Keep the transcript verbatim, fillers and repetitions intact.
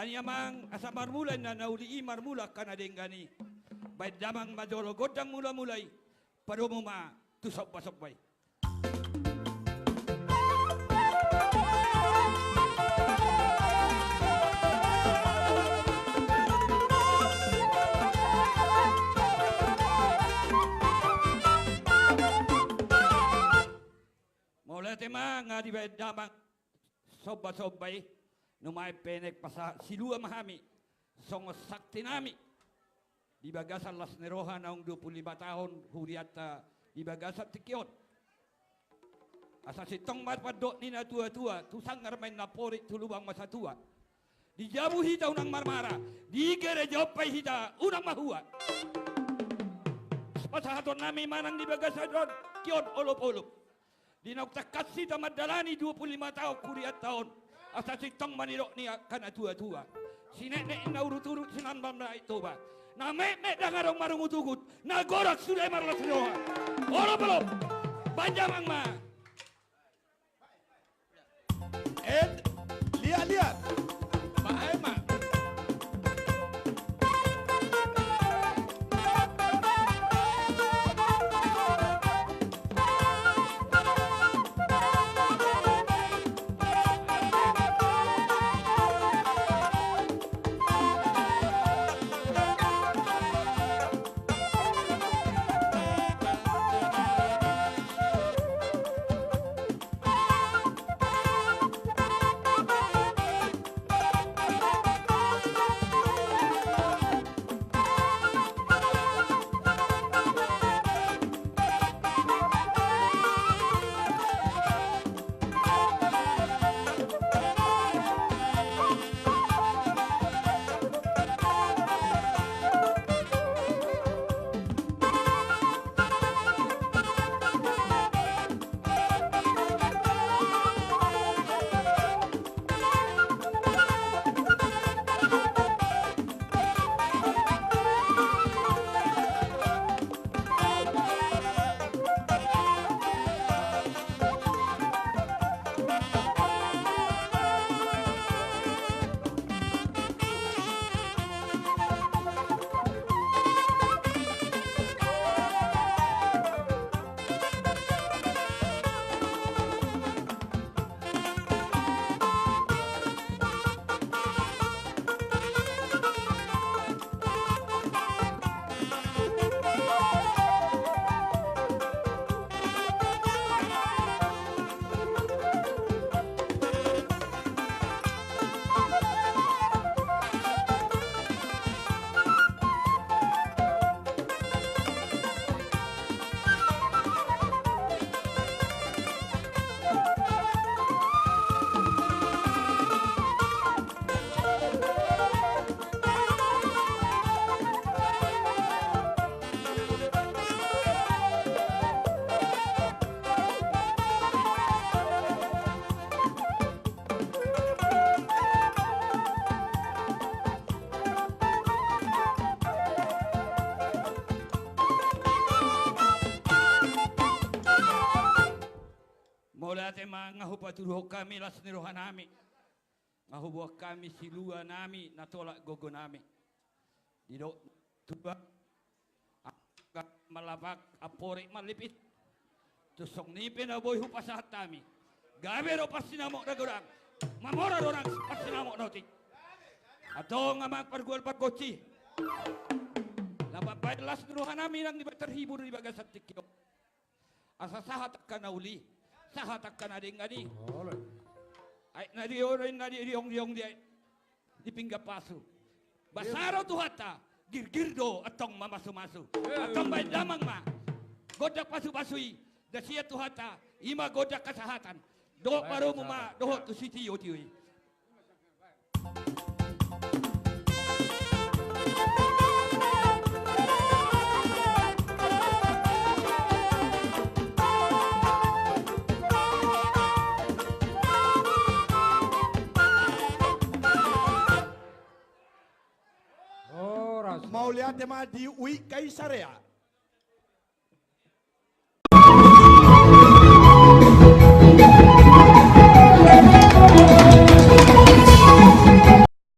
Denggan i amang, asa marmula inna na uli i, marmula angka na denggan i. Baen damang ma jolo gondang mula-mula i. Padomu ma tu somba-somba i. Mauliate ma, nga dibaen damang somba-somba i. Nuaeng pe naeng pasahat silua ma hami songon sakti nami di bagasan las ni roha naung dua pulu lima taon hurianta di bagasan tingki on. Asa sintong ma pandok ni na tua-tua, tu sanggar ma inna amporik, tu lubang ma satua. Di jabu hita unang marmara, di gereja on pe hita unang mahua. Pasahaton nami manang di bagasan on, tingki on olop-olop. Di naung tangkas hita mandalani dua pulu lima taon hurianta on, asa sintong ma nidok ni angka na tua-tua. Sineknek na urut-urut, sinambal ma i Toba. Na metmet ndang adong marungut-ungut, na godang sude marlas ni roha. Olop-olop, baen damang ma. Et, liat-liat. Baen ma. Mauliate ma, nga hupatuduhon hami las ni roha nami. Nga huboan hami silua nami na tolap gogo nami. Didok tua, angka malapak, amporik malipit. Tung songon i pe na boi hupasahat hami, gabe do pansinamot na godang, mamora do nang pansinamot na otik. Antong amang pargual pargonsi, na mambaen las ni roha nami nang dibaen terhibur di bagasan tingki on. Asa sahat angka na uli, sahat angka na denggan i. Olo. Aek na di on, na di, diongdiong di aek di pinggan pasu. Basa do Tuhanta, girgir do antong mamasumasu. Antong baen damang ma gondang pasupasu i, da sian Tuhanta, i ma gondang hasahatan. Dohot padomu ma dohot tu sitiotio i. Horas. Mauliate ma di Ui Kaisarea.